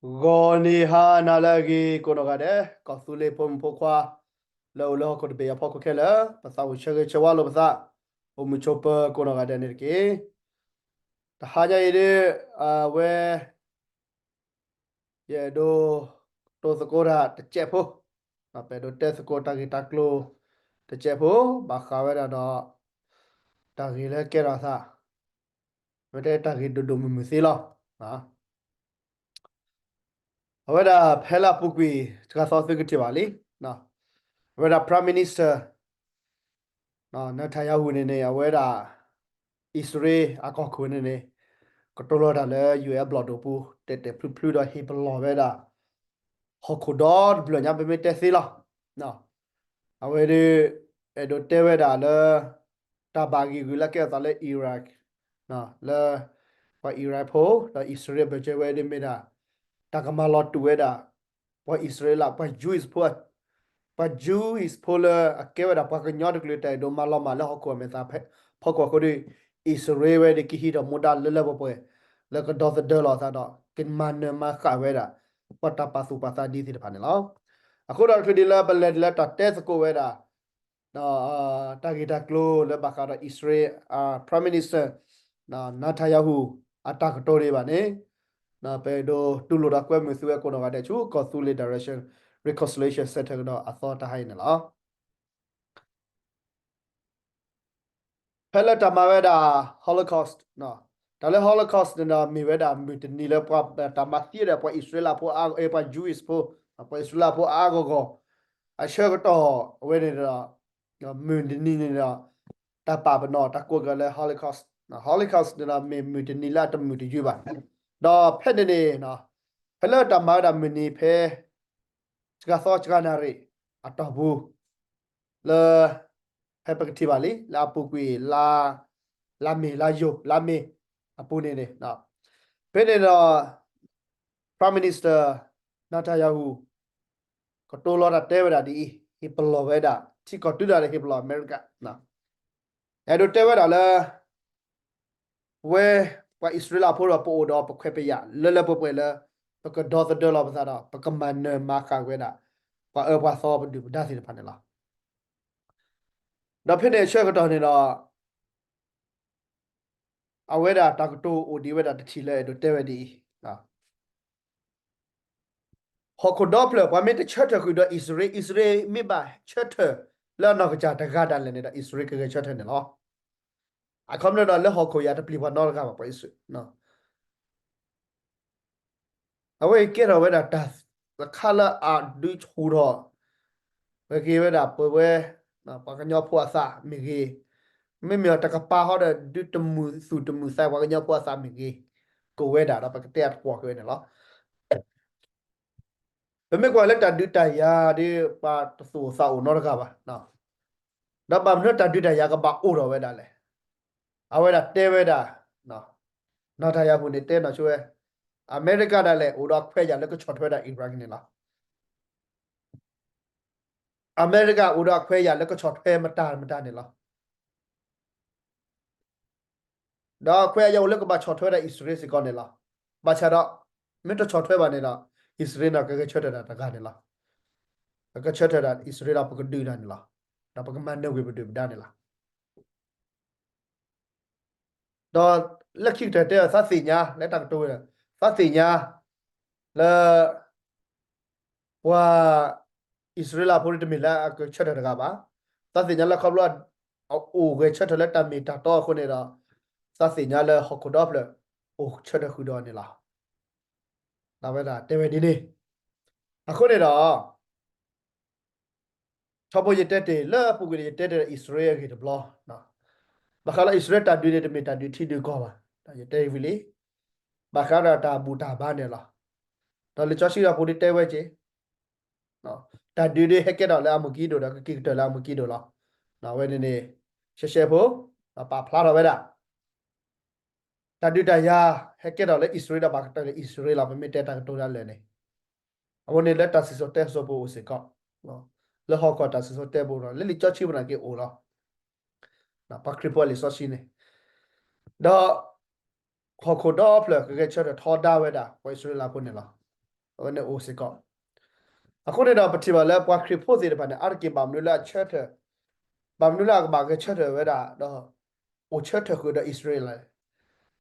ဂီၤနံၤဟါနၤလၢအဂ့ၤကိးနီၢ်ဂၤဒဲး, ကီၢ်သူလ့ၤဖိမုၣ်ဖိခွါ လၢအိၣ်လၢဟီၣ်ခိၣ်တဘ့ၣ်အဖီခိၣ်ခဲလၢာ်, ပသးအိၣ်ဆၢဂ့ၤဆၢဝါလိာ်ပသး, အိၣ်မုာ်ဆိးပၢၤကိးနီၢ်ဂၤဒဲးန့ၣ်တက့ၢ်. တဟါညါအံၤဒ် အဝဲ ယအဲၣ်ဒိး တိၢ်သကိးတၢ်တစဲးဖိ, ပအဲၣ်ဒိးတဲသကိးတၢ်ဂ့ၢ်တၢ်ကျိၤတစဲးဖိ, ဘၣ်ဃးဝဲဒၣ်ဒီး တၢ်ဂ့ၢ်လၢကဲထီၣ်သး, မ့ၢ်တဲတၢ်ဂ့ၢ်ဒိၣ်ဒိၣ်မုၢ်မုၢ်သ့လီၤ. အဝဲဒၣ်ဖဲလၢအပူၤကွံာ် စှၤသီသုကထံၣ်ဘၣ်လံ, အဝဲဒၣ် Prime Minister Netanyahu န့ၣ်န့ၣ် အဝဲဒၣ် အံၣ်စရ့လးအကီၢ်ခိၣ်န့ၣ်န့ၣ် ကတိၤလီၤတၢ်လၢ ယူၢ်အဲၣ် ဘျီၣ်ဒိၣ်ပူၤ တဲာ်တဲာ်ဖျုဖျုဒီးဟ့ၣ်ပလီၢ်ဝဲဒၣ် ဟီၣ်ခိၣ်ဒီတဘျၢၣ်ညါ ပမ့ၢ်တဲသ့လီၤ. အဝဲဒၣ် အဲၣ်ဒိးတဲဝဲဒၣ်လၢ တၢ်ဘၣ်ဂံၢ်ဂုာ်လၢကဲထီၣ်သးလၢ Iraq လၢ ပှၤ Iraq ဖိ ဒီးအံၣ်စရ့လးဘၢၣ်စၢၤဝဲဒၣ်မ့ၢ်ဒၣ် တၢ်ကမၤလီၤတူာ်ဝဲဒၣ် ပှၤအံၣ်စရ့လး ပှၤ Jewish ဖိ ပှၤ Jewish ဖိလၢအကဲဝဲဒၣ်ပှၤကညီတကလုာ် တၢ်အဲၣ်ဒိးမၤလီၤမၢ်လၢဟီၣ်ခိၣ်အမဲာ်သၣ်ဖီခိၣ်အဃိဒီး အံၣ်စရ့လးဝဲဒၣ်ကဟံးထီၣ်မူဒါလၢလၢပှဲၤပှဲၤ လၢကဒီသဒၢလီၤအသးဒီး ကမၤနၢၤမၤဃၣ်ဝဲဒၣ် ပှၤတၢ်ပာ်သူၣ်ပာ်သးဒ်သ့ၣ်တဖၣ်န့ၣ်လီၤ. အဃိဒီးတချုးဒ်လၢပလဲၤလၢတၢ်တဲသကိးဝဲဒၣ် တၢ်ဂ့ၢ်တၢ်ကျိၤလၢဘၣ်ဃးဒီးအံၣ်စရ့လး Prime Minister Netanyahu အတၢ်ကတိၤဒံးဘၣ်န့ၣ် ပအဲၣ်ဒိးတူၢ်လိာ်ဒီးကွဲမုာ်သုဝဲကိးနီၢ်ဂၤဒဲးဆူ ကီၢ်သူလ့ၤ Direction Reconciliation Center ကဒီးအသီတဟါအံၤန့ၣ်လီၤ. ဖဲလၢတၢ်မၤဝဲဒၣ် Holocaust တၢ်လၢ Holocaust န့ၣ်ဒီး မ့ၢ်ဝဲဒၣ်မုၢ်တနံၤလၢပှၤတၢ်မၤသံဝဲဒၣ်ပှၤအံၣ်စရ့လးဖိအါ ပှၤ Jewish ဖိ ပှၤအံၣ်စရ့လးဖိအါအါဂီၢ်ဂီၢ် အဆၢကတီၢ်ဝဲန့ၣ်ဒီး မုၢ်တနံၤန့ၣ်ဒီး တၢ်ပာ်ပနီၣ်တၢ်ကိးက့ၤလၢ Holocaust, Holocaust န့ၣ်ဒီးမ့ၢ်မုၢ်တနံၤလၢအတမုာ်တယုၢ်ဘၣ်. ဒီးဖဲန့ၣ်န့ၣ် ဖဲလၢတၢ်မၤဝဲဒၣ်မုၢ်နံၤဖဲ စှၤသီစှၤနၣ်ရံၣ်အတီၢ်ပူၤ လၢ ဖဲပကထံၣ်ဘၣ်လံ လၢအပူၤကွံာ် လါမ့ၤ လါယူၤ လါမ့ၤအပူၤန့ၣ်န့ၣ် ဖဲန့ၣ်ဒီး Prime Minister Netanyahu ကတိၤလီၤတၢ်တဲဝဲဒၣ်ဒ်အံၤ ဟ့ၣ်ပလီၢ်ဝဲဒၣ် ထံကီၢ်တုၤဒၣ်လဲာ်ဟ့ၣ်ပလီၢ်အမဲရကၤ အဲၣ်ဒိးတဲဝဲဒၣ်လၢ ပဝဲ ပှၤအံၣ်စရ့လးဖိဒီးပအိၣ်ဒီးပခွဲးပယာ်လၢလၢပှဲၤပှဲၤလၢ ပကဒီသဒၢလီၤပသးဒီး ပကမၤနၢၤမၤဃၣ်ဝဲဒၣ် ပှၤအၢပှၤသီပဒုၣ်ပဒါသ့ၣ်တဖၣ်န့ၣ်လီၤ. ဒီးဖဲန့ၣ်အဆၢကတီၢ်န့ၣ်ဒီး အဝဲဒၣ်တၢ်ကတိၤအိၣ်ဒံးဝဲဒၣ်တထံၣ်လၢအဲၣ်ဒိးတဲဝဲဒ်အံၤ ဟီၣ်ခိၣ်ဒီဖျၢၣ် ပှၤမ့ၢ်တဆၢထၢၣ်ဃုာ်ဒီးအံၣ်စရ့လး, အံၣ်စရ့လးမ့ၢ်ဘၣ်ဆၢထၢၣ်လၢအနီၢ်ကစၢ်တဂၤဒၣ်လဲာ်န့ၣ်ဒီး အံၣ်စရ့လးကဂဲၤဆၢထၢၣ်န့ၣ်လီၤ. အခီပညီဒီးလၢဟီၣ်ခိၣ်အံၤတပျံၤပှၤနီတဂၤဘၣ် ပှၤအံၣ်စရ့လး အဝဲအံၤကဲထီၣ်ဝဲဒၣ်တၢ်တခါလၢအဒုးဆူၣ်ထီၣ် ပက့ၤဝဲဒၣ်ပဝဲ ပှၤကညီဖိအသးမ့ၢ်ဂ့ၤ, မ့မ့ၢ်တကပၤဟီဒီးဒုးတမုာ်သူၣ်တမုာ်သးပှၤကညီဖိအသးမ့ၢ်ဂ့ၤ, ကအိၣ်ဝဲဒၣ်ဒီးပကတဲအတကွီၢ်က့ၤဝဲန့ၣ်လီၤ. ပမ့ၢ်ကွၢ်လၢတၢ်ဒုးတၢ်ယၤဒီး ပှၤတသူၣ်အိၣ်သးအိၣ်နီတဂၤဘၣ်. ဒီးဘၣ်မနုၤတၢ်ဒုးတၢ်ယၤကဘၣ်အိၣ်ထီၣ်ဝဲဒၣ်လဲၣ်. အဝဲဒၣ်တဲဝဲဒၣ် နီၢ်တၢ်ယၤပူၤန့ၣ်တဲနီၢ်ဆိဝဲ, အမဲရကၤဒၣ်လဲာ် အိၣ်ဒီးအခွဲးယာ်လၢကဆီၣ်ထွဲဒၣ် Iraq န့ၣ်လီၤ. အမဲရကၤအိၣ်ဒီးအခွဲးယာ်လၢကဆီၣ်ထွဲမတၤမတၤန့ၣ်လီၤ. ဒီးအခွဲးယာ်အိၣ်လၢကဘၣ်ဆီၣ်ထွဲဒၣ်အံၣ်စရ့လးစ့ၢ်ကီးန့ၣ်လီၤ. ဘၣ်ဆၣ်ဒီး မ့ၢ်တဆီၣ်ထွဲဘၣ်န့ၣ်ဒီး အံၣ်စရ့လးန့ၣ်ကဂဲၤဆၢထၢၣ်ဒၣ်တဂၤန့ၣ်လီၤ. ကဂဲၤဆၢထၢၣ်ဒၣ်အံၣ်စရ့လးဒီးပကဒုးတၢ်န့ၣ်လီၤ. ဒီးပကမၤနၢၤကွံာ်ပဒုၣ်ပဒါန့ၣ်လီၤ. ဒီးလၢခံကတၢၢ်တဲအီၤ သးသ့ၣ်ညါလၢတၢ်ကတိၤဝဲဒၣ်, သးသ့ၣ်ညါ လၢ ပှၤအံၣ်စရ့လးဖိန့ၣ်တမ့ၢ်လၢအကဆၢထၢၣ်တဂၤဘၣ်. သးသ့ၣ်ညါလၢခီဖျိ အအိၣ်ဂဲၤဆၢထၢၣ်လၢတၢ်မ့ၢ်တၢ်တီအဃိန့ၣ်ဒီး သးသ့ၣ်ညါလၢဟီၣ်ခိၣ်ဒီဖျၢၣ် အိၣ်ဆၢထၢၣ်ဃုာ်ဒီးအီၤန့ၣ်လီၤ. ဒီးဝဲဒၣ်တဲဝဲဒ်န့ၣ်. အဃိန့ၣ်ဒီး ထီဘိယတဲတ့ၢ် လၢအပူၤကွံာ်န့ၣ် ယတဲတ့ၢ်ဒီးအံၣ်စရ့လးအဂ့ၢ်တဘျီ, ဘၣ်ဃးလၢအံၣ်စရ့လးတၢ်ဒုးန့ၣ် တမ့ၢ်တၢ်ဒုးထံဒုးကီၢ်ဘၣ်, ယတဲဝံၤလံ, ဘၣ်ဃးဒီးတၢ်ဘူၣ်တၢ်ဘါန့ၣ်လီၤ. ဒီးလံာ်စီဆှံအပူၤဒ်တဲဝဲက့ၤ, တၢ်ဒုးဒ်ဟဲကဲထီၣ်လၢအမူကံဒိၣ်ဒီး ကက့ၤကတၢၢ်လၢအမူကံဒိၣ်လီၤ. အဝဲန့ၣ်န့ၣ် ရှဲရှဲဖိ ပာ်ဖျါထီၣ်ဝဲဒၣ် တၢ်ဒုးတၢ်ယၤ ဟဲကဲထီၣ်လၢအံၣ်စရ့လးဒီး ဘၣ်ကတၢၢ်လၢအံၣ်စရ့လးလီၤ. ပမ့ၢ်တဲတၢ်ကတိၤဒၣ်လဲာ်န့ၣ်, အဝဲန့ၣ်လၢတၢ်စံၣ်စိၤတဲစိၤပူၤအိၣ်စ့ၢ်ကီး, လၢဟီၣ်ခိၣ်တၢ်စံၣ်စိၤတဲပူၤဒီး လၢလံာ်စီဆှံပူၤန့ၣ်က့ၤအိၣ်လီၤ. ပှၤခရံာ်ဖိအလံာ်စီဆှံန့ၣ်, ဒီး ဟီၣ်ခိၣ်ဒီဖျၢၣ်ကဂဲၤဆၢထၢၣ်ထီဒါဝဲဒၣ် ပှၤအံၣ်စရ့လးဖိန့ၣ်လီၤ. အဝဲန့ၣ်အိၣ်စ့ၢ်ကီး. အဃိန့ၣ်ဒီး ပထံၣ်ဘၣ်လၢပှၤခရံာ်ဖိသ့ၣ်တဖၣ်န့ၣ် အါတက့ၢ်ဘၣ်မနုၤလၢအဆၢထၢၣ်, ဘၣ်မနုၤလၢအကဘၣ်ဂဲၤဆၢထၢၣ်ဝဲဒၣ်ဒီး အိၣ်ဆၢထၢၣ်ဃုာ်ဒီးအံၣ်စရ့လး, ဒီး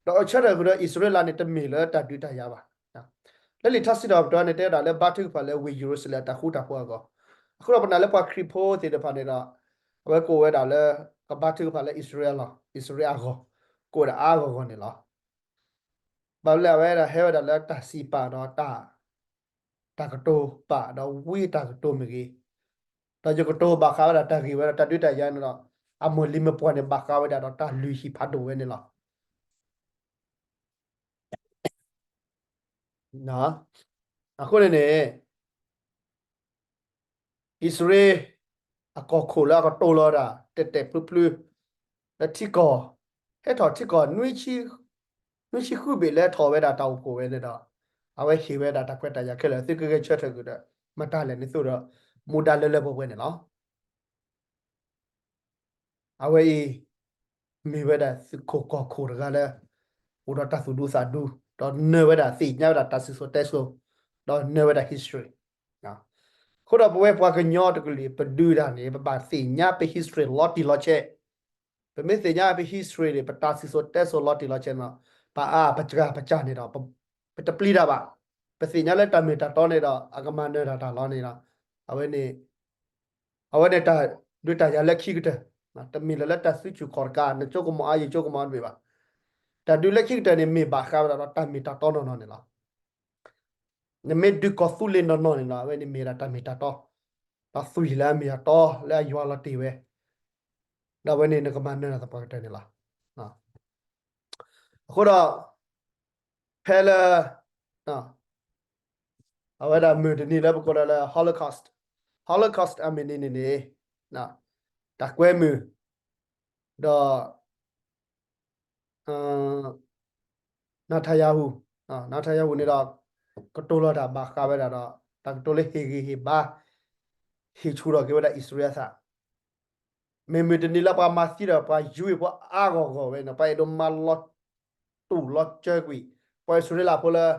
အိၣ်ဆၢထၢၣ်ဃုာ်ဒီးအံၣ်စရ့လးန့ၣ် တမ့ၢ်လၢတၢ်ဒုးတၢ်ယၤဘၣ်. လၢလံာ်ထါစံးထီၣ်ပတြၢၤန့ၣ် တဲဝဲဒၣ်လၢဘါထုကဖၣ်လၢဝ့ၢ်ယရူၤၡလ့ၣ်အတၢ်ဃူတၢ်ဖိးအဂီၢ်, အဃိဒီးပနာ်လၢပှၤခရံာ်ဖိသ့ၣ်တဖၣ်န့ၣ်ဒီး အဝဲကအိၣ်ဝဲဒၣ်လၢ ကဘါထုကဖၣ်လၢအံၣ်စရ့လးလီၤ, အံၣ်စရ့လးအဂီၢ်, ကအိၣ်ဝဲဒၣ်အါဂီၢ်ဂီၢ်န့ၣ်လီၤ. ဘၣ်မနုၤလဲၣ် အဝဲဒၣ်ဟဲဝဲဒၣ်လၢတၢ်စံးပာ်ဒီး တၢ်ကတိၤပာ်ဒီးဝံတၢ်ကတိၤမ့ၢ်ဂ့ၤ, ဒီးယကတိၤဘၣ်ဃးဝဲဒၣ်တၢ်ဂ့ၢ်ဝဲဒီးတၢ်ဒုးတၢ်ယၤန့ၣ်ဒီး အမုၢ်လံမုၢ်ပှၢ်န့ၣ် ဘၣ်ဃးဝဲဒၣ်ဒီးတၢ်လုၢ်ဟံၣ်ဖးဒိၣ်ဝဲန့ၣ်လီၤ. အဃိန့ၣ်န့ၣ် အံၣ်စရ့လးအကီၢ်ခိၣ်လၢအကတိၤလီၤဒၣ် တဲာ်တဲာ်ဖျုဖျု လၢထံကီၢ်, ဟဲထီၣ်ထံကီၢ် နွံဆံဃုဘ့ၣ်လၢထီၣ်ဝဲဒၣ်တၢ်အိၣ်ဖှိၣ်ဝဲန့ၣ်ဒီး အဝဲဟ့ၣ်ဝဲဒၣ်တၢ်ခွဲးတၢ်ယာ်ခဲလၢာ် သုကဂဲၤဆၢထၢၣ်ဃုာ်ဒီး မတၤလဲၣ်န့ၣ်သိးဒီး မူဒါလၢလၢပှဲၤပှဲၤန့ၣ်လီၤ. အဝဲအံၤ မ့ၢ်ဝဲဒၣ်သုးခိၣ်ကီၢ်ခိၣ်တဂၤလၢ အိၣ်ဒီးတၢ်သူၣ်ဒူသးဒူ, ဒီးနၢၤဝဲဒၣ်သ့ၣ်ညါဝဲဒၣ်တၢ်စံၣ်စိၤတဲစိၤ, ဒီးနၢၤဝဲဒၣ် history. အဃိဒီးပဝဲပှၤကညီတကလုာ် ပဒုးတၢ်န့ၣ် ပဘၣ်သ့ၣ်ညါပ history လီၤတံၢ်လီၤဆဲး. ပမ့ၢ်သ့ၣ်ညါပ history န့ၣ် ပတၢ်စံၣ်စိၤတဲစိၤလီၤတံၢ်လီၤဆဲးန့ၣ်ဒီး ပအါပစှၤပစှၤန့ၣ်ဒီး ပတပျံၤတၢ်ဘၣ်. ပသ့ၣ်ညါလၢတၢ်မ့ၢ်တၢ်တီန့ၣ်ဒီး အကမၤနၢၤတၢ်တၢ်လီၤန့ၣ်ဒီး အဝဲန့ၣ် အဝဲန့ၣ်တၢ်ဒုးတၢ်ယၤလၢခံကတၢၢ်, တမ့ၢ်လၢလၢတၢ်စုဆူၣ်ခီၣ်တကး နကၠိကမီၤအါယကၠိကမီၤတမ့ၢ်ဘၣ်. တၢ်ဒုးလၢခံကတၢၢ်န့ၣ် မ့ၢ်ဘၣ်ဃးဝဲဒၣ်ဒီးတၢ်မ့ၢ်တၢ်တီနီၢ်နီၢ်န့ၣ်လီၤ. နမ့ၢ်ဒုးကီၢ်သူလ့ၤနီၢ်နီၢ်န့ၣ်လီၤ အဝဲန့ၣ်မ့ၢ်ဒၣ်တၢ်မ့ၢ်တၢ်တီ, ဒီးသွံၣ်လၢအမ့ၢ်အတီလၢအယွၤလီၤတ့ၢ်ဝဲ, ဒီးအဝဲန့ၣ်နကမၤနၢၤသပှၢ်ကတၢၢ်န့ၣ်လီၤ. အဃိဒီး ဖဲလၢ အဝဲဒၣ်မုၢ်တနံၤလၢပကိးလၢ Holocaust, Holocaust အမုၢ်နံၤန့ၣ်န့ၣ် တၢ်ကွဲမုာ် ဒီး Netanyahu, Netanyahu န့ၣ်ဒီး ကတိၤလီၤတၢ်ဘၣ်ဃးဝဲဒၣ်ဒီး တၢ်ကတိၤလၢဟ့ၣ်ဂံၢ်ဟ့ၣ်ဘါ ဟ့ၣ်ဆူၣ်ထီၣ်က့ၤဝဲဒၣ်အံၣ်စရ့လးအသး, မ့ၢ်မုၢ်တနံၤလၢပှၤမၤသံဒီးပှၤယူးယီၣ်ဖိအါဂီၢ်ဂီၢ်ဝဲန့ၣ် ပှၤအဲၣ်ဒိးမၤလီၤတူာ်လီၤကၢကွံာ် ပှၤအံၣ်စရ့လးဖိလၢ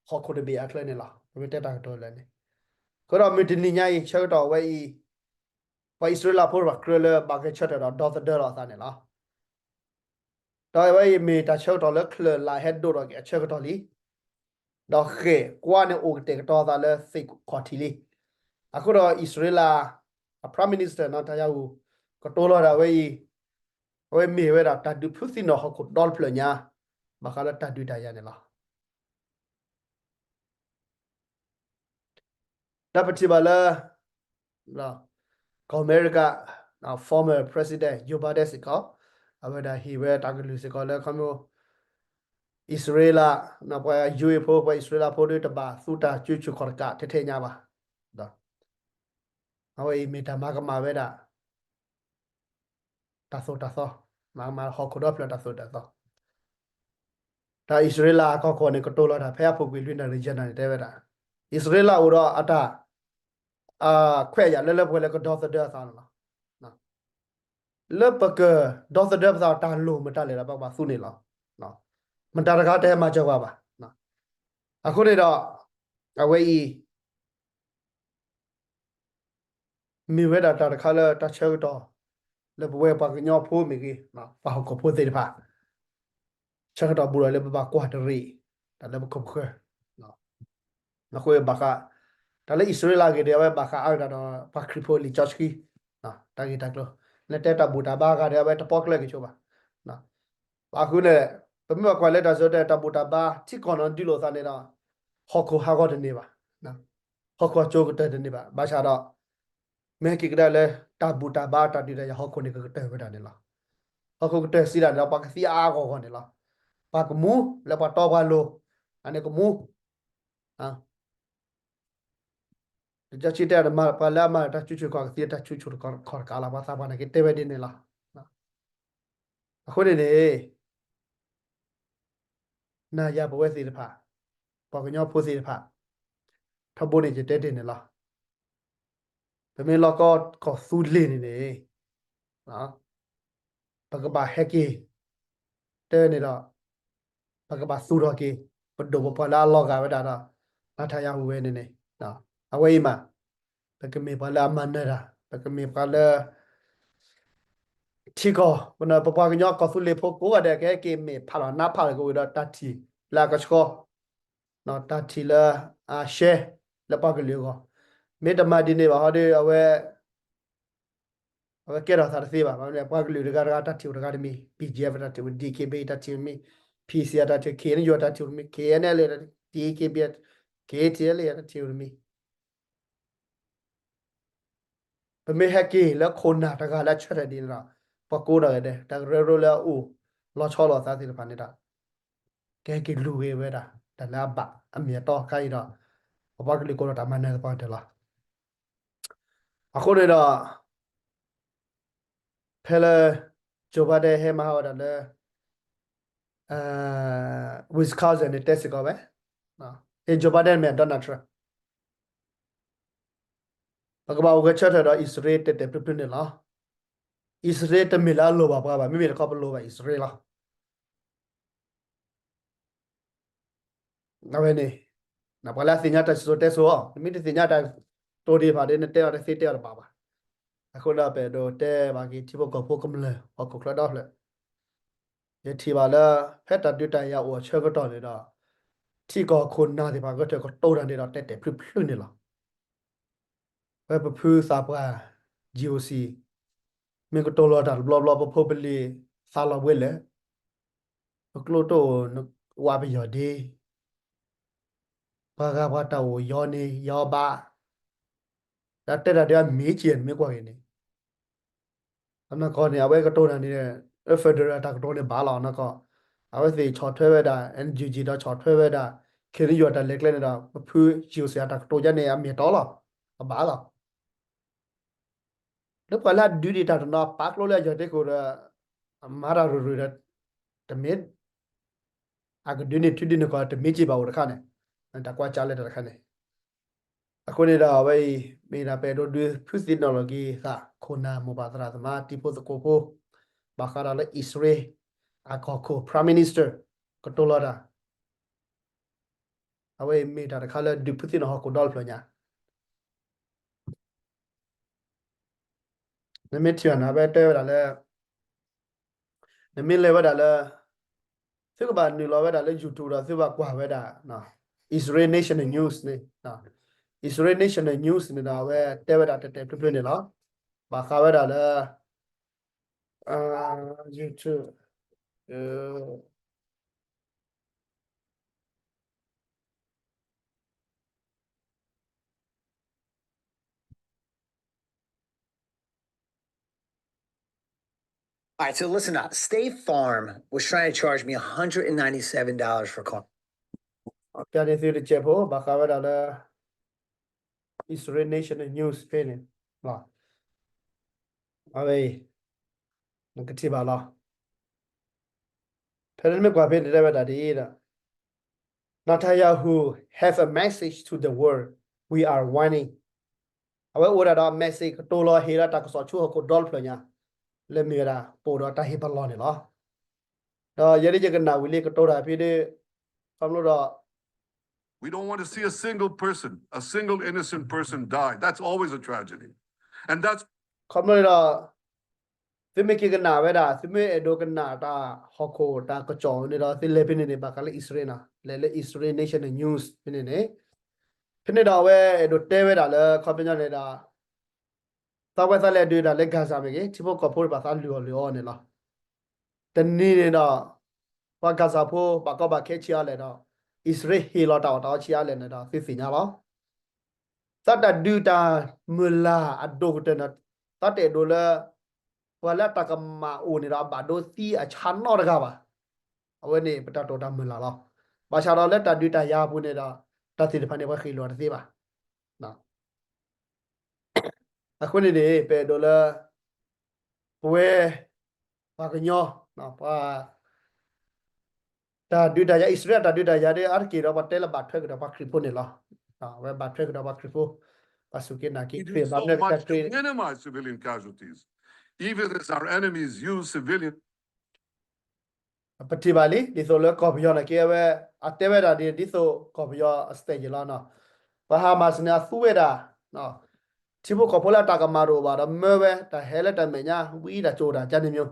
ဟီၣ်ခိၣ်တဘ့ၣ်အချၢန့ၣ်လီၤ. ပမ့ၢ်တဲတၢ်ကတိၤလၢန့ၣ်, အဃိဒီးမုၢ်တနံၤညါအံၤ ဆၢကတီၢ်ဝဲအံၤ ပှၤအံၣ်စရ့လးဖိပှၤကြၢးလၢဘၣ်ဂဲၤဆၢထၢၣ်ဒီးဒီသဒၢလီၤအသးန့ၣ်လီၤ. ဒီးအဝဲအံၤမ့ၢ်တၢ်ဆၢကတီၢ်လၢချၢၣ်လၢ်ဟဲဒိၣ်ထီၣ်က့ၤအဆၢကတီၢ်လံ, ဒီးဃဲၣ်ကွါန့ၣ်အိၣ်ကတဲာ်ကတီၤအသးလၢသ့ၣ်ခီၣ်ထံးလံ. အဃိဒီးအံၣ်စရ့လး အ Prime Minister နီၢ်တၢ်ယၤအူ ကတိၤလီၤဒၣ်ဝဲအံၤ, အဝဲမ့ၢ်ဝဲဒၣ်တၢ်ဒုးဖုးသံနီၢ်ဟီၣ်ခိၣ်ဒီတဖျၢၣ်ညါ ဘၣ်ဃးလၢတၢ်ဒုးတၢ်ယၤန့ၣ်လီၤ. ဒီးပထံၣ်ဘၣ်လၢ ကီၢ်အမဲရကၤ former president Joe Biden စ့ၢ်ကီး အဝဲဒၣ်ဟ့ၣ်ဝဲတၢ်ကလုၢ်စ့ၢ်ကီးလၢခီဖျိ အံၣ်စရ့လး ပှၤယူးယီၣ်ဖိ ပှၤအံၣ်စရ့လးဖိဒီးတဘၣ်သူတၢ်စုဆူၣ်ခီၣ်တကးထဲထဲညါဘၣ်. အဝဲအံၤမ့ၢ်တၢ်မၤကမၣ်ဝဲဒၣ် တၢ်သိၣ်တၢ်သီ, မၤကမၣ်ဟီၣ်ခိၣ်ဒီဖျၢၣ်တၢ်သိၣ်တၢ်သီ. တၢ်အံၣ်စရ့လးအကီၢ်ခိၣ်န့ၣ် ကတိၤလီၤတၢ်ဖဲအပူၤကွံာ်လွံၢ်နၣ်ရံၣ်ယဲၢ်နၣ်ရံၣ်တဲဝဲဒၣ်, အံၣ်စရ့လးအိၣ်ဒီးအတၢ် ခွဲးယာ်လၢလၢပှဲၤပှဲၤလၢကဒီသဒၢအသးန့ၣ်လီၤ. လၢပကဒီသဒၢပသးတၢ်လိၣ်မတၤလဲၣ်ဒီး ပကဘၣ်သူန့ၣ်လီၤ. မတၤတဂၤတဟဲမၤစၢၤပှၤဘၣ်. အဃိန့ၣ်ဒီး အဝဲအံၤ မ့ၢ်ဝဲဒၣ်တၢ်တခါလၢတၢ်ဆၢကတီၢ် လၢပဝဲပှၤကညီဖိမ့ၢ်ဂ့ၤ, ပှၤဟီၣ်ခိၣ်ဖိသ့ၣ်တဖၣ် ဆၢကတီၢ်ဘူးဒီးလၢပဘၣ်ကွၢ်တရံး တၢ်လၢပခိၣ်ပဃၢၤ, အဃိဘၣ်ဃး တၢ်လၢအံၣ်စရ့လးအဂ့ၢ်ဒီး အဝဲဘၣ်ဃးအါကဒါဒီး ပှၤခရံာ်ဖိလံာ်စီဆှံ တၢ်ဂ့ၢ်တၢ်ကျိၤ လၢတဲတၢ်ဘူၣ်တၢ်ဘါအဂၤဒီး အဝဲတပီၣ်ကျၢၢ်က့ၤဆိဘၣ်. ဘၣ်ဃုန့ၣ် ပမ့ၢ်ဘၣ်ကွၢ်လၢတၢ်စၢၤတဲတၢ်ဘူၣ်တၢ်ဘါ ထံကီၢ်နီၢ်ဒုးလိာ်သးန့ၣ်ဒီး ဟီၣ်ခိၣ်ဟးဂီၤတန့ၢ်ဘၣ်, ဟီၣ်ခိၣ်အကၠိကတၢၢ်တန့ၢ်ဘၣ်. ဘၣ်ဆၣ်ဒီး မ့ၢ်ဟဲက့ၤကဒါလၢ တၢ်ဘူၣ်တၢ်ဘါတၢ်ဒုးတၢ်ယၤဟီၣ်ခိၣ်န့ၣ် ကကတၢၢ်ဝဲဒၣ်န့ၣ်လီၤ. ဟီၣ်ခိၣ်ကတၢၢ်စံးဒၣ်န့ၣ်ဒီး ပှၤကသံအါအါဂီၢ်ဂီၢ်န့ၣ်လီၤ. ပှၤကမူ လၢပှၤတီပှၤလိၤ အန့ၣ်ကမူ လံာ်စီဆှံတဲ ပှၤလၢအမၤတၢ်စုဆူၣ်ခီၣ်ကသံ တၢ်စုဆူၣ်ခီၣ်တကးလီၤ. ပှၤသးပှၢ်န့ၣ်က့ၤတဲဝဲဒ်န့ၣ်လီၤ. အဃိန့ၣ်န့ၣ် နၤယၤပဝဲသ့ၣ်တဖၣ် ပှၤကညီဖိသ့ၣ်တဖၣ် ထီဘိန့ၣ်ယတဲတ့ၢ်န့ၣ်လီၤ. ပမ့ၢ်လီၢ်ကီၢ်သူလ့ၤန့ၣ်န့ၣ် ပကဘၣ်ဟဲက့ၤ တဲန့ၣ်ဒီး ပကဘၣ်သူၣ်ထီၣ်က့ၤ ပဒိၣ်ပပှၢ်လၢအလီၤဂာ်ဝဲဒၣ်ဒီး နၤထါယၤဟူဝဲန့ၣ်န့ၣ် အဝဲအံၤမး ပကမ့ၢ်ပှၤလၢအမၤနၢၤတၢ် ပကမ့ၢ်ပှၤလၢ ထံကီၢ် ပပှၤကညီကီၢ်သူလ့ၤဖိကိးဂၤဒဲး ကဟဲက့ၤမ့ၢ်ဖးလီၤနါဖးလီၤကဝံၤဒီးတၢ်ထံၣ်လၢအကဆှီ တၢ်ထံၣ်လၢအရှဲ လၢပှၤကလုာ်အဂီၢ် မ့ၢ်တမၤဒ်န့ၣ်ဘၣ်ဟီဒီး အဝဲ အဝဲကဲထီၣ်သးတသ့ဘၣ်. ပှၤကလုာ်တဂၤတဂၤ တၢ်ထံၣ်အိၣ်တဂၤတမံၤ, B G F တၢ်ထံၣ်အိၣ် D K B A တၢ်ထံၣ်အိၣ်တမံၤ, P C R တၢ်ထံၣ် K N U တၢ်ထံၣ်အိၣ်တမံၤ, K N L A တၢ်ထံၣ် D K B A K T L A တၢ်ထံၣ်အိၣ်တမံၤ. ပမ့ၢ်ဟဲက့ၤလၢခိၣ်နၢ်တဂၤလၢအဆၢထၢၣ်ဒ်န့ၣ်ဒီး ပှၤကိးဂၤဒဲး တၢ်ကရၢကရိလၢအအိၣ်လီၤဆီလိာ်သးသ့ၣ်တဖၣ်န့ၣ်ဒီး ကဟဲက့ၤလူၤက့ၤဝဲဒၣ် တၢ်လၢအဘၣ်အမ့ၢ်အတီအခါအံၤဒီး ပပှၤကလုာ်ကိးဒီးတၢ်မၤနၢၤသပှၢ်ကတၢၢ်လီၤ. အဃိန့ၣ်ဒီး ဖဲလၢ Joe Biden ဟဲမၤဟးဂီၤတၢ်လၢ Wisconsin န့ၣ်တဲစ့ၢ်ကီးဝဲ, ဟ့ၣ် Joe Biden မ့ၢ် Donald Trump ပကဘၣ်အိၣ်ဂဲၤဆၢထၢၣ်ဒီးအံၣ်စရ့လးတဲာ်တဲာ်ဖျုးဖျုးန့ၣ်လီၤ. အံၣ်စရ့လးတမ့ၢ်လၢအလိၣ်ဘၣ်ပှၤဘၣ်, မ့မ့ၢ်တခီပလိၣ်ဘၣ်အံၣ်စရ့လးလီၤ. အဝဲန့ၣ် ပှၤလၢအသ့ၣ်ညါတၢ်စံၣ်စိၤတဲစိၤအီၤ, နမ့ၢ်တသ့ၣ်ညါတၢ်တိၤဒံးတဖၣ်ဒီး နတဲအီၤတသ့တဲအီၤတဘၣ်ဘၣ်. အဃိဒီးပအဲၣ်ဒိးတဲဘၣ်က့ၤထံဖိကီၢ်ဖိကမျၢၢ် ဟီၣ်ခိၣ်ချၢဒီဖျၢၣ်, ယထံၣ်ဘၣ်လၢ ဖဲတၢ်ဒုးတၢ်ယၤအိၣ်အဆၢကတီၢ်န့ၣ်ဒီး ထံကီၢ်ခိၣ်နၢ်သ့ၣ်တဖၣ်ကတၢၢ်ကတိၤတၢ်န့ၣ်ဒီး တဲာ်တဲာ်ဖျုးဖျုးန့ၣ်လီၤ. ဝဲပဖုသးပှၢ် G O C မ့ၢ်ကတိၤလီၤတၢ်တဘျီဘျီ ပဖိပလံၤသးလီၤဘှဲလဲၣ်, ပကျိတအိၣ်ဝးပယီၤဒ့, ပှၤဂၤပှၤတၢ်အိၣ်ယီန့ၣ်ယီဘၣ်, တၢ်တဲတၢ်ဒုးအမ့ၢ်က့ၤန့ၣ်မ့ၢ်ကွၢ်က့ၤန့ၣ် အနီၢ်ကီၢ်န့ၣ် အဝဲကတိၤတၢ်န့ၣ် federal တၢ်ကတိၤန့ၣ်ဘၣ်လီၤ အနီၢ်ကီၢ်, အဝဲသ့ၣ်ဆီၣ်ထွဲဝဲဒၣ် N U G ဒီးဆီၣ်ထွဲဝဲဒၣ် K N U တၢ်လဲၤကျဲန့ၣ်ဒီး ပဖု G O C အတၢ်ကတိၤယါန့ၣ် အမ့ၢ်အတီလီၤ, အဘၣ်လီၤ. လၢပှၤလၢအဒုးဒံးတၢ်တနီၤ ပာ်ကျိလၢအယီၤဒ့ခိၣ်ဒီး အမၤတၢ်ရူၤရူၤဒီး တမ့ၢ် အကဒုးန့ၢ်ထံဒုးန့ၢ်ကီၢ် တမ့ၢ်က့ၤဘၣ်အိၣ်တခါန့ၣ်, တၢ်ကွၢ်ကၢ်လၢတၢ်တခါန့ၣ်, အဃိန့ၣ်ဒီးအဝဲအံၤ မ့ၢ်ဒၣ်ပအဲၣ်ဒိးဒုးဖုသ့ၣ်နီၣ်လီၤက့ၤသး ခိၣ်နၢ်မိၢ်ပၢ်သရၣ်သမါ တံၤဖိသကိးဖိ, ဘၣ်ဃးဒီးလၢအံၣ်စရ့လး အကီၢ်ခိၣ် Prime Minister ကတိၤလီၤတၢ် အဝဲအံၤမ့ၢ်တၢ်တခါလၢဒုးဖုသ့ၣ်နီၣ်ဟီၣ်ခိၣ်ဒီတဖျၢၣ်ညါ, နမ့ၢ်ထံၣ်ဘၣ်န့ၣ် အဝဲတဲဝဲဒၣ်လၢ နမ့ၢ်လဲၤဝဲဒၣ်လၢ သုကဘၣ်နုာ်လီၤဝဲဒၣ်လၢ YouTube ဒီးသုဘၣ်ကွၢ်ဝဲဒၣ် Israel National News န့ၣ်, Israel National News န့ၣ်ဒီး အဝဲတဲဝဲဒၣ်တဲာ်တဲာ်ဖျုးဖျုးန့ၣ်လီၤ. ဘၣ်ဃးဝဲဒၣ်လၢ YouTube All right, so listen up. State Farm was trying to charge me one hundred and ninety-seven dollars for corn. ကန့ၣ်သုတကဲးဖိ ဘၣ်ဃးဝဲဒၣ်လၢ Israel National News ဖဲန့ၣ်, အဝဲအံၤ နကထံၣ်ဘၣ်လီၤ. ဖဲန့ၣ်မ့ၢ်ကွၢ်ဖဲန့ၣ်တဲဝဲဒၣ်ဒ်အံၤဒီး Netanyahu have a message to the world, we are winning. အဝဲအိၣ်ဝဲဒၣ်ဒီး message ကတိၤလီၤဟ့ၣ်လီၤတၢ်ကစီၣ်ဆူဟီၣ်ခိၣ်ဒီတဖျၢၣ်ညါ လၢမ့ၢ်ဝဲဒၣ် ပအိၣ်ဒီးတၢ်ဟ့ၣ်ပလီၢ်န့ၣ်လီၤ. ဒီးယဲဒၣ်ယကနၣ်ဝံၤလံကတိၤတၢ်ဖဲဒၣ် ခီဖျိဒီး We don't want to see a single person, a single innocent person die. That's always a tragedy. And that's ခီဖျိန့ၣ်ဒီး သုမ့ၢ်က့ၤကနၣ်ဝဲဒၣ် သုမ့ၢ်အဲၣ်ဒိးကနၣ်တၢ်ဟီၣ်ခိၣ်တၢ်ကစီၣ်န့ၣ်ဒီး သုလဲၤဖဲန့ၣ်န့ၣ် ဘၣ်ဃးလၢ Israel န့ၣ် လဲၤလၢ Israel National News ဖဲန့ၣ်န့ၣ်, ဖဲန့ၣ်ဒီးအဝဲအဲၣ်ဒိးတဲဝဲဒၣ်လၢ ခီပညီန့ၣ်ဒီး သးဝဲသးလဲၤဒုးတၢ်လၢ Gaza မ့ၢ်ဂ့ၤ ထံဖိကီၢ်ဖိတဖၣ်သးလုၢ်အီၣ်လုၢ်အီန့ၣ်လီၤ. တနံၤန့ၣ်ဒီး ပှၤ Gaza ဖိ ဘၣ်ကီဘၣ်ခဲဆံးအါလဲၣ်ဒီး အံၣ်စရ့လးဟ့ၣ်လီၤတၢ်အီၣ်တၢ်အီဆံးအါလဲၣ်န့ၣ်ဒီး သုသ့ၣ်ညါလီၤ. သးတၢ်ဒုးတၢ်မုၢ်လၢ်အဒိၣ်ကတၢၢ်န့ၣ် သးတအဲၣ်ဒိးလၢ ပှၤလၢအတၢ်ကမၣ်အိၣ်န့ၣ်ဒီး အဘၣ်ဒိသံအဆါနီတဂၤဘၣ်. အဝဲန့ၣ် ပတၢ်တိာ်တၢ်မုၢ်လၢ်လီၤ. ဘၣ်ဆၣ်ဒီးလၢတၢ်ဒုးတၢ်ယၤအပူၤန့ၣ်ဒီး တၢ်သ့ၣ်တဖၣ်န့ၣ် ပှၤဃ့ၢ်လိာ်တသ့ဘၣ်. အဃိန့ၣ်န့ၣ် ပအဲၣ်ဒိးလၢ ပဝဲ ပှၤကညီ ပှၤ တၢ်ဒုးတၢ်ယၤ အံၣ်စရ့လးတၢ်ဒုးတၢ်ယၤဒီး အါတက့ၢ်ဒီး ပှၤတဲလၢဘၣ်ထွဲကဒီးပှၤခရံာ်ဖိန့ၣ်လီၤ. အဝဲဘၣ်ထွဲကဒီးပှၤခရံာ်ဖိ ပှၤစူၢ်က့ၤနာ်က့ၤခရံာ် ဘၣ်မနုၤကတၢၢ်ခရံာ် ပထံၣ်ဘၣ်လံ ဒ်သိးလၢကီၢ်ပယီၤနာ်က့ အဝဲ အတဲဝဲဒၣ်ဒ် ဒ်သိးကီၢ်ပယီၤအ state ယံၤလီၤနီၤ. ပှၤ Hamas န့ၣ် အသူဝဲဒၣ် ထံဖိကီၢ်ဖိလၢအတၢ်ကမၣ်တအိၣ်ဘၣ်ဒီး မၢဝဲတၢ်ဟဲလၢတၢ်မဲာ်ညါ ဝံတၢ်ကၠိတၢ်ကန့ၣ်မၠိ,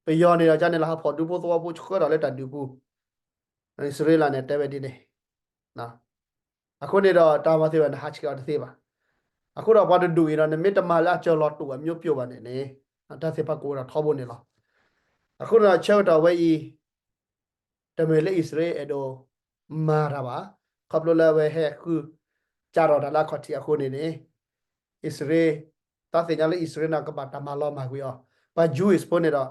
ပယီၤန့ၣ်ဒီး ကန့ၣ်လၢဟးဖီၣ်ဒူဖိသဝီဖိဆှၢထီၣ်လၢတၢ်ဒုးပူၤ, အံၣ်စရ့လးန့ၣ် တဲဝဲဒ်န့ၣ် အဃိန့ၣ်ဒီး တၢ်မၤသ့ၣ်ဘၣ်န့ၣ် ဟးဆှဲးအီၤတသ့ဘၣ်. အဃိဒီးပှၤတဒူၣ်အံၤဒီး နမ့ၢ်တမၤလၢအစၢၤလီၤတူာ်အမျိုးပြုတ်ဘၣ်န့ၣ်န့ၣ် တၢ်သ့ၣ်တဖၣ်ကအိၣ်ဒီးထီဘိန့ၣ်လီၤ. အဃိန့ၣ်ဒီး ဆၢကတီၢ်ဝဲအံၤ တမ့ၢ်လၢအံၣ်စရ့လးအဲၣ်ဒိးမၤတၢ်ဘၣ်, ခီဖျိလၢအဝဲဟဲဃုစးထီၣ်တၢ်လၢအခီၣ်ထံးအဃိန့ၣ်န့ၣ် အံၣ်စရ့လး တၢ်သ့ၣ်ညါလၢအံၣ်စရ့လးန့ၣ် ကဘၣ်တၢ်မၤလီၤမၢ်ကွံာ်အီၤ, ပှၤ Jewish ဖိန့ၣ်ဒီး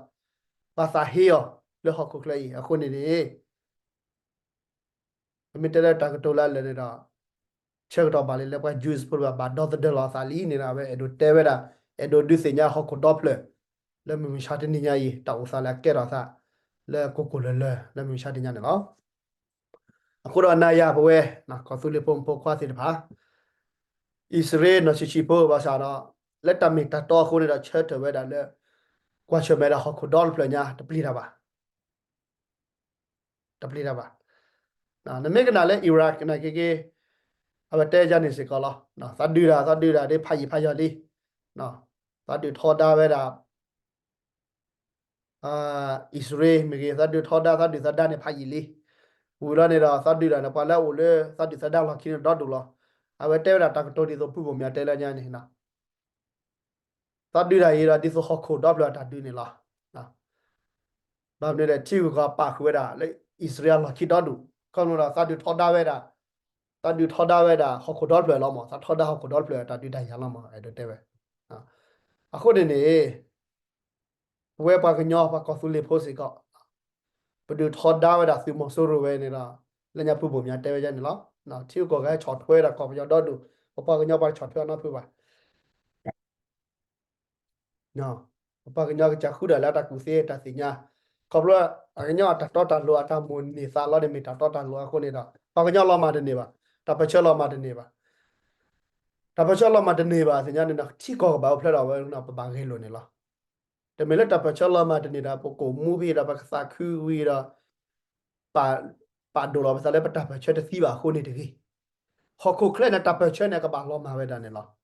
ဘၣ်သးဟ့အီၤလၢဟီၣ်ခိၣ်ချၢအံၤအဃိန့ၣ်န့ၣ် ပမ့ၢ်တဲလၢတၢ်ကတိၤလၢအလၢာ်န့ၣ်ဒီး ဆၢကတီၢ်ဘၣ်လံလၢပှၤ Jewish ဖိတဖၣ် ဘၣ်ဒီသဒၢလီၤအသးလံန့ၣ်ဒီး အဝဲအဲၣ်ဒိးတဲဝဲဒၣ် အဲၣ်ဒိးဒုးသ့ၣ်ညါဟီၣ်ခိၣ်ဒီဖျၢၣ် လၢမုၢ်မဆါတနံၤညါအံၤ တၢ်အိၣ်သးလၢအကဲထီၣ်သး လၢကိၢ်ကိၢ်လၢၤလၢၤ လၢမုၢ်မဆါတနံၤညါန့ၣ်လီၤ. အဃိဒီးနၤယၤပဝဲ ကီၢ်သူလ့ၤဖိမုၣ်ဖိခွါသ့ၣ်တဖၣ် အံၣ်စရ့လးနီၢ်ဆံးဆံးဖိဘၣ်ဆၣ်ဒီး လၢတၢ်မ့ၢ်တၢ်တီအဃိန့ၣ်ဒီး ဆၢထၢၣ်ဝဲဒၣ်လၢ ကွၢ်ဆၢၣ်မဲာ်ဒၣ်ဟီၣ်ခိၣ်ဒီတဖျၢၣ်ညါ တပျံၤတၢ်ဘၣ် တပျံၤတၢ်ဘၣ်. နမ့ၢ်ကနၣ်လၢ Iraq နာ်က့က့ အဝဲတဲယၤန့ၣ်စ့ၢ်ကီးလီၤ. သးဒုးတၢ် သးဒုးတၢ်ဒ်ဖးယံာ်ဖးယီၤလံ. သးဒုးထီဒါဝဲဒၣ် အံၣ်စရ့လးမ့ၢ်ဂ့ၤ သးဒုးထီဒါ သးဒုၣ်သးဒါန့ၣ်ဖးယံာ်လံ. ဝံၤလီၤန့ၣ်ဒီး သးဒုးတၢ်န့ၣ် ပှၤလၢအအိၣ်လၢသးဒုၣ်သးဒါလီၢ်ခံန့ၣ်ဒီဒူၣ်လီၤ. အဝဲတဲဝဲဒၣ်တၢ်ကတိၤဒ်သိးဖုဘိၣ်မၠးတဲလၢညါန့ၣ် သးဒုးတၢ်အံၤဒီး ဒ်သိးဟီၣ်ခိၣ်ဒီဖျၢၣ်အတၢ်ဒုးန့ၣ်လီၤ. ဘၣ်မနုၤလဲၣ် ထံဂုၤကီၢ်ဂၤပာ်ဃုာ်ဝဲဒၣ်လၢအံၣ်စရ့လးလီၢ်ခံဒီဒူၣ် ခီဖျိဒီးသးဒုးထီဒါဝဲဒၣ် သးဒုးထီဒါဝဲဒၣ်ဟီၣ်ခိၣ်ဒီဖျၢၣ်လီၤမး သးထီဒါဟီၣ်ခိၣ်ဒီဖျၢၣ်အတၢ်ဒုးတၢ်ယၤလီၤမး အဲၣ်ဒိးတဲဝဲ. အဃိန့ၣ်န့ၣ် ပဝဲပှၤကညီပှၤကီၢ်သူလ့ၤဖိစ့ၢ်ကီး ပဒုးထီဒါဝဲဒၣ်သုးမီၤစိရိၤဝဲန့ၣ်ဒီး လၢညါဖုဘိၣ်မၠးတဲဝဲယါန့ၣ်လီၤ. ထံဂုၤကီၢ်ဂၤဟဲဆီၣ်ထွဲဝဲဒၣ်ကီၢ်ပယီၤဒီဒူၣ် ပပှၤကညီပှၤတဆီၣ်ထွဲအီၤနီတဖုဘၣ် ပပှၤကညီကစၢ်ဃုဒၣ်လၢအတၢ်ကူၣ်သ့တၢ်သ့ၣ်ညါ ခီဖျိအကညီအတၢ်တီတၢ်လိၤအတၢ်မိၣ်န့ၢ်သးလီၤန့ၣ်မ့ၢ်တၢ်တီတၢ်လိၤအဃိန့ၣ်ဒီး ပှၤကညီလီၤမၢ်တန့ၢ်ဘၣ်, တၢ်ပၢၢ်ဆၢလီၤမၢ်တန့ၢ်ဘၣ်. တၢ်ပၢၢ်ဆၢလီၤမၢ်တန့ၢ်ဘၣ်သ့ၣ်ညါန့ၣ်ဒီး ထံကီၢ်ကဘၣ်အိၣ်ဖျဲၣ်ဒီးဝဲန့ၣ် ပဘၣ်ဂဲၤလိာ်န့ၣ်လီၤ. တမ့ၢ်လၢတၢ်ပၢၢ်ဆၢလီၤမၢ်တန့ၢ်ဒီး ပကိာ်မူဖဲဒီး ပကသးခုဝံၤဒီး ပာ်ဒိၣ်လီၤပသးလၢပတၢ်ပၢၢ်ဆၢတသံဘၣ်အဃိန့ၣ်တဂ့ၤ. ဟီၣ်ခိၣ်ချၢန့ၣ် တၢ်ပၢၢ်ဆၢန့ၣ် ကဘၣ်လီၤမၢ်ဝဲဒၣ်န့ၣ်လီၤ.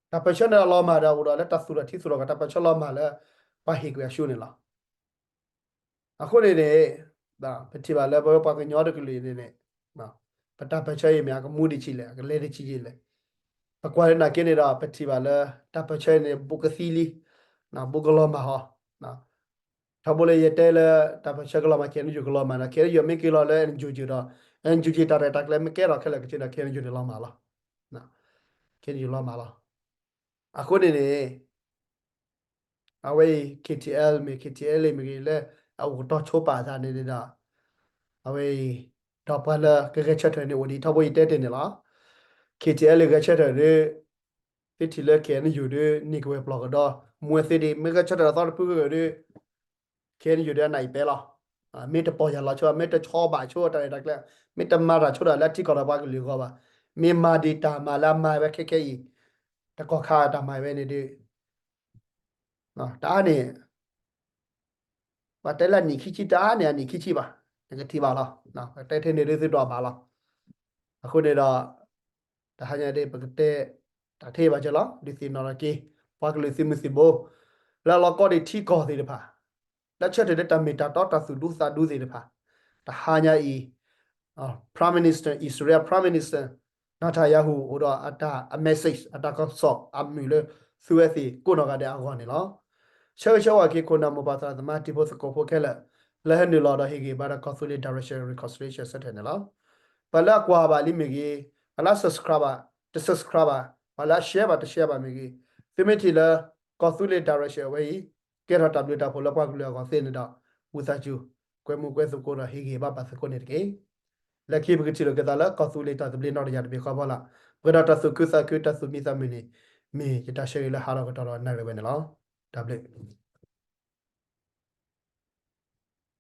တၢ်ပၢၢ်ဆၢန့ၣ်လီၤမၢ်ဒီး အိၣ်ဒီးလၢတၢ်သူၣ်ထီၣ်ထံသူၣ်ထီၣ်ကီၢ် တၢ်ပၢၢ်ဆၢလီၤမၢ်လၢ ပှၤဟ့ၣ်ကွံာ်အရှုံးန့ၣ်လီၤ. အဃိန့ၣ်န့ၣ် ပထံၣ်ဘၣ်လၢပဝဲပှၤကညီတကလုာ်န့ၣ်န့ၣ် ပတၢ်ပၢၢ်ဆၢအံၤမ့ၢ် အကမူဒံးဆံးလဲၣ် အကလဲၤဒံးဆံးလဲၣ်. ပကွၢ်လၢနာ်က့န့ၣ်ဒီး ပထံၣ်ဘၣ်လၢ တၢ်ပၢၢ်ဆၢန့ၣ် ဘူးကသံလံ, ဘူးကလီၤမၢ်ဟီ ထီဘိလၢယတဲလၢ တၢ်ပၢၢ်ဆၢကလီၤမၢ် KNU ကလီၤမၢ်ဒီး KNU မ့ၢ်က့ၤလီၤလၢ NUG ဒီး NUG တၢ်ရဲၣ်တၢ်ကျဲၤမ့ၢ်ကဲထီၣ်ခဲလၢာ်ကဆ့ဒီး KNU န့ၣ်လီၤမၢ်လီၤ. KNU လီၤမၢ်လီၤ. အဃိန့ၣ်န့ၣ် အဝဲအံၤ KTL မ့ၢ် KTLA မ့ၢ်ဂ့ၤလၢ အအိၣ်ကတီၤဆိပာ်အသးန့ၣ်ဒီး အဝဲအံၤ ဒီးပှၤလၢကဂဲၤဆၢထၢၣ်န့ၣ်အိၣ်ဒံး ထီဘိယတဲတ့ၢ်န့ၣ်လီၤ. KTLA ဂဲၤဆၢထၢၣ်ဒီး သုထံၣ်လၢ KNU ဒီး န့ၢ်ကဝဲၤပျီၢ်ကဒီး မူဝဲသ့ဒံး မ့ၢ်ဂဲၤဆၢထၢၣ်ဒီးသီတဖုဂ့ၤဂ့ၤဒီး KNU ဒီးအနၢ်အံၤပဲလီၤ. မ့ၢ်တပီၢ်ယၢ်လီၤဆိ မ့ၢ်တဆီဘၣ်ဆိတၢ်ရဲၣ်တၢ်ကျဲၤ မ့ၢ်တမၤတၢ်ဆိဒီးလၢထံကီၢ်ဒီးပှၤကလုာ်အဂီၢ်ဘၣ်. မ့ၢ်မၤဒံးတၢ်မၤလၢအမၤဝဲခဲခဲအံၤ တကီၢ်ခါတၢ်မၤဝဲန့ၣ်ဒီး တအါန့ၣ် ပှၤတဲလၢအနံၣ်ခံဆံ တအါန့ၣ်အနံၣ်ခံဆံဘၣ်, နကထံၣ်ဘၣ်လီၤ. ပတဲထဲန့ၣ်ဒ်သုဒိးဘၣ်လီၤ. အဃိန့ၣ်ဒီး တဟါညါဒ်ပကတဲ တၢ်ထဲဘၣ်ကလီၤ ဒုးသ့ၣ်နီၣ်ထီၣ်က့ၤ ပှၤကလုာ်သုးမုၢ်သံၣ်ဘိ လၢအလီၤကီဒံးထံကီၢ်သ့ၣ်တဖၣ် လၢဆၢထၢၣ်လၢတၢ်မ့ၢ်တၢ်တီတၢ်သူၣ်ဒူသးဒူသ့ၣ်တဖၣ် တဟါညါအံၤ Prime Minister Israel Prime Minister Netanyahu အိၣ်ဒီးအတၢ် message အတၢ်ကစီၣ်အမုာ်လၢ သုဝဲသ့ၣ်ကိးနီၢ်ဂၤဒဲးအဂီၢ်န့ၣ်လီၤ. ဆၢဂ့ၤဆၢဝါက့ၤခိၣ်နၢ်မိၢ်ပၢ်သရၣ်သမါတံၤဖိသကိးဖိခဲလၢာ် လၢဟဲနုာ်လီၤဒီးဟ့ၣ်ဂံၢ်ဘါဒီးကီၢ်သူလ့ၤ Direction Reconciliation ဆၢထၢၣ်န့ၣ်လီၤ. ပှၤလၢအကွၢ်ဘၣ်လံမ့ၢ်ဂ့ၤ, ပှၤလၢအ subscribe ဘၣ် တ subscribe ဘၣ်, ပှၤလၢအ share ဘၣ်တ share ဘၣ်မ့ၢ်ဂ့ၤ, သုမ့ၢ်ထံၣ်လၢ ကီၢ်သူလ့ၤ Direction အဝဲအံၤ ကဲထီၣ်တၢ်ဘျုးတၢ်ဖှိၣ်လၢပှၤကလုာ်အဂီၢ်သ့န့ၣ်ဒီး ဝံသးစူၤ ကွဲမုာ်ကွဲသကိးဒီးဟ့ၣ်ဂံၢ်ဘါပာ်သကိးန့ၣ်တက့ၢ်. လၢခံပကထံၣ်လိာ်က့ၤသးလၢကီၢ်သူလ့ၤတၢ်သဘျ့နီၣ်တယၢ်တဘ့ၣ်ဃီဖီလာ်, ပှဲၤဒီးတၢ်သူၣ်ခုသးခု တၢ်သူၣ်မံသးမုာ်န့ၣ် မ့ၢ်ယတၢ်ဆၢဂ့ၤလၢဟးထီၣ်ကတီၢ်ဒီးနၣ်ရံၣ်ဝဲန့ၣ်လီၤ. တၢ်ဘျုး